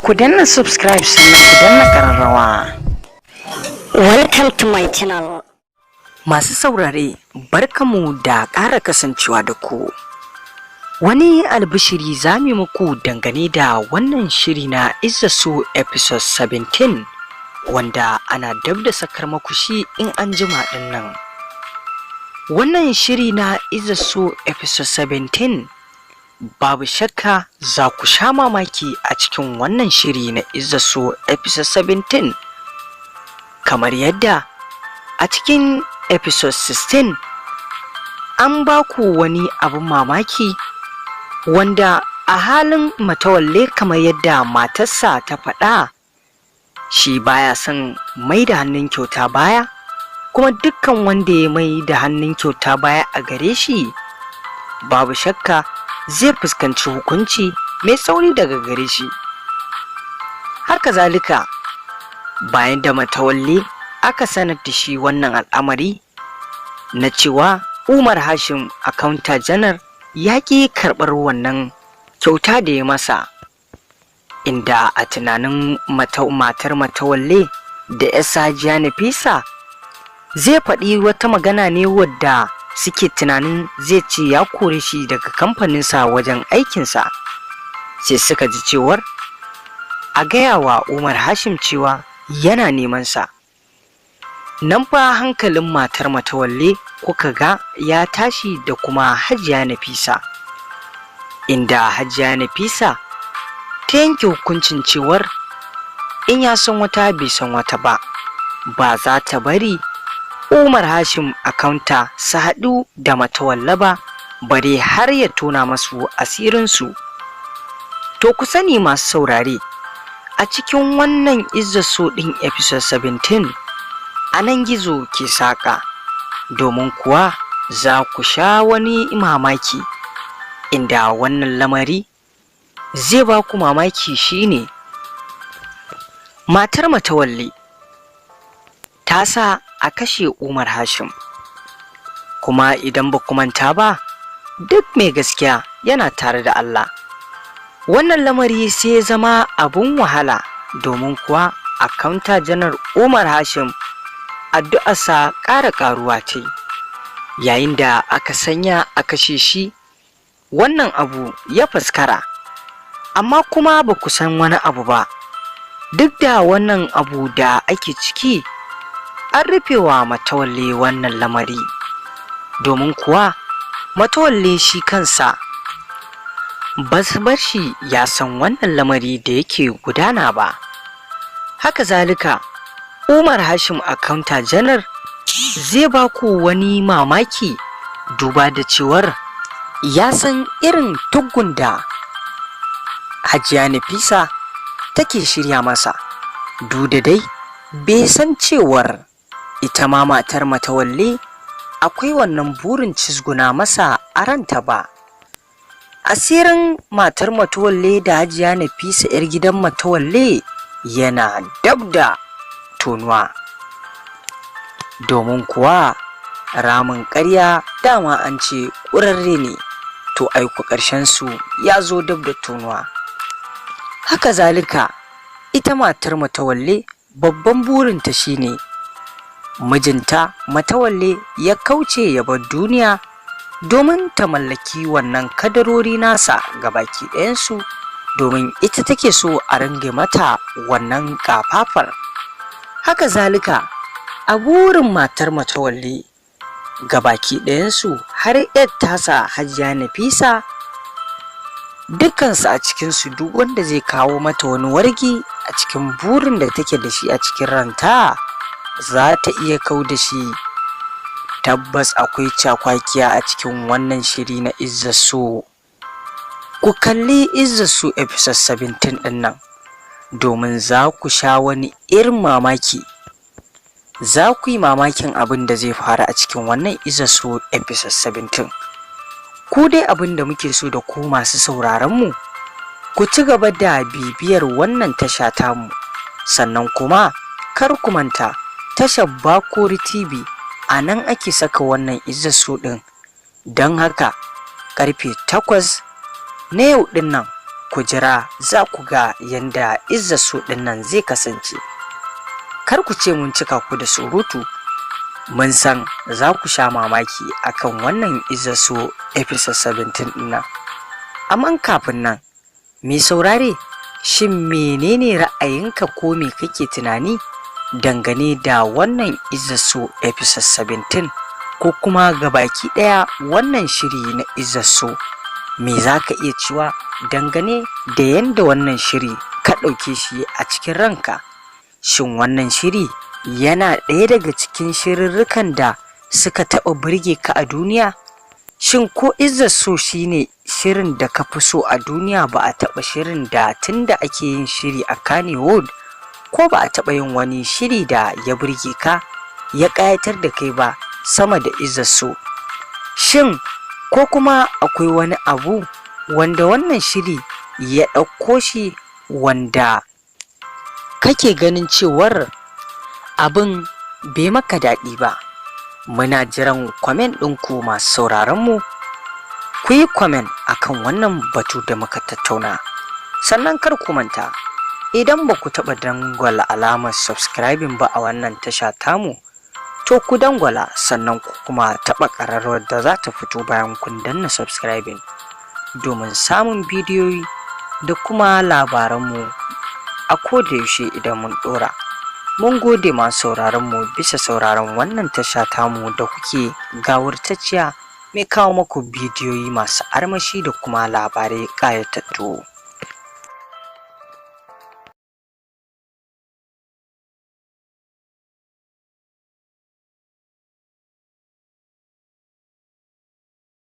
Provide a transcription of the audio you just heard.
Ku danna subscribe sannan ku danna ƙararrawa. Welcome to my channel. Masu saurare, barkamu da ƙara kasancewa da ku. Wani albishiri za mu yi muku dangane da wannan shiri na Izza So episode 17, wanda ana dab da sakar maku shi in an jima ɗin nan. Wannan shiri na Izza So episode 17, babu shakka za ku sha mamaki a cikin wannan shiri na Izza So episode 17, kamar yadda a cikin episode 16 an ba ku wani abin mamaki, wanda a halin Matawalle, kamar yadda matarsa ta faɗa, shi baya son mai da hannun kyauta baya, kuma dukkan wanda ya mai da hannun kyauta baya a gare shi, babu shakka zai fuskanci hukunci mai tsauri daga gare shi. Haka zalika, bayan da Matawalle aka sanar da shi wannan al'amari na cewa Umar Hashim Accountant Janar ya ƙi karɓar wannan kyauta da ya masa, inda a tunanin matar Matawalle da 'yarsa Hajiya Nafisa, zai faɗi wata magana ne wadda suke tunanin zai ce ya kore shi daga kamfaninsa, wajen aikinsa, sai suka ji cewar a gaya wa Umar Hashim cewa yana nemansa. Nan fa hankalin matar Matawalle kuka ga ya tashi, da kuma Hajiya Nafisa, inda Hajiya Nafisa ta yanke hukuncin cewar in ya san wata bai san wata ba, ba za ta bari Umar Hashim Accountant su haɗu da Matawalla ba, bare har ya tona masu asirinsu. To, ku sani, masu saurare, a cikin wannan Izza So ɗin episode 17, a nan gizo ke saƙa, domin kuwa za ku sha wani mamaki, inda wannan lamari zai ba ku mamaki shine matar Matawalle ta sa a kashe Umar Hashim. Kuma idan ba ku manta ba, duk mai gaskiya yana tare da Allah. Wannan lamari sai ya zama abun wahala, domin kuwa Accountant Janar Umar Hashim addu'arsa ƙara ƙaruwa ta yi yayin da aka sanya a kashe shi. Wannan abu ya faskara. Amma kuma ba ku san wani abu ba, duk da wannan abu da ake ciki, an rufewa Matawalle wannan lamari, domin kuwa Matawalle shi kansa ba su bar shi ya san wannan lamari da yake gudana ba. Haka zalika, Umar Hashim Accountant Janar zai ba ku wani mamaki, duba da cewar ya san irin tuggun da Hajiya Nafisa take shirya masa, duda dai bai san cewar ita ma matar Matawalle akwai wannan burin cizguna masa a ranta ba. Asirin matar Matawalle da Hajiya Nafisa 'yar gidan Matawalle yana dab da tonuwa, domin kuwa ramin ƙarya dama an ce ƙurarre ne. To, aiku ƙarshen su ya zo dab da tonuwa. Haka zalika, ita matar Matawalle babban burinta shine mijinta Matawalle ya kauce ya bar duniya, domin ta mallaki wannan kadarori nasa ga baki ɗayansu, domin ita take so a ringa mata wannan kafafar. Haka zalika, a burin matar Matawalle ga baki ɗayansu, har 'yar tasa Hajiya Nafisa, dukkansu a cikinsu, duk wanda zai kawo mata wani wargi a cikin burin da take da shi a cikin ranta, za ta iya kau da shi. Tabbas akwai cakwakiya a cikin wannan shiri na Izza So. Ku kalli Izza So episode 17 ɗin nan, domin za ku sha wani irin mamaki. Za ku yi mamakin abin da zai faru a cikin wannan Izza So episode 17. Ku dai, abin da muke so da ku, masu sauraron mu, ku ci gaba da bibiyar wannan tasha tamu. Sannan kuma kar ku manta, tashar Bakori TV, a nan ake saka wannan Izza So ɗin. Don haka karfe 8 na yau ɗin nan, ku Ku jira, za ku ga yanda Izza So ɗin nan zai kasance. Kar ku ce mun cika ku da surutu. Mun san za ku sha mamaki akan wannan Izza So episode 17 ɗin nan. Amma kafin nan, mai saurare, shin menene ra'ayinka ko me kake tunani dangane da wannan Izza So episode 17, ko kuma gabaki ɗaya wannan shiri na Izza So? Me za ka iya cewa dangane da yadda wannan shiri ka ɗauke shi a cikin ranka? Shin wannan shiri yana ɗaya daga cikin shirirrikan da suka taɓa burge ka a duniya? Shin ko Izza So shine shirin da ka fi so a duniya? Ba a taɓa shirin da tunda ake yin shiri a Kannywood, ko ba a taɓa yin wani shiri da ya burge ka, ya ƙayatar da kai ba sama da Izza So? Shin ko kuma akwai wani abu wanda wannan shiri ya ɗauko shi wanda kake ganin cewar abin bai maka daɗi ba? Muna jiran comment ɗinku, masu sauraronmu. Ku yi comment akan wannan batu da muka tattauna. Sannan kar ku manta, idan ba ku taɓa dangwala alamar subscribing ba a wannan tasha tamu, to ku dangwala, sannan ku kuma taɓa ƙararrawar da za ta fito bayan kun danna subscribing, domin samun bidiyoyi da kuma labaranmu a koda yaushe idan mun ɗora. Mun gode masu sauraron mu bisa sauraron wannan tasha tamu da kuke, gawurtacciya, mai kawo muku bidiyoyi masu armashi da kuma labarai ƙayatattu.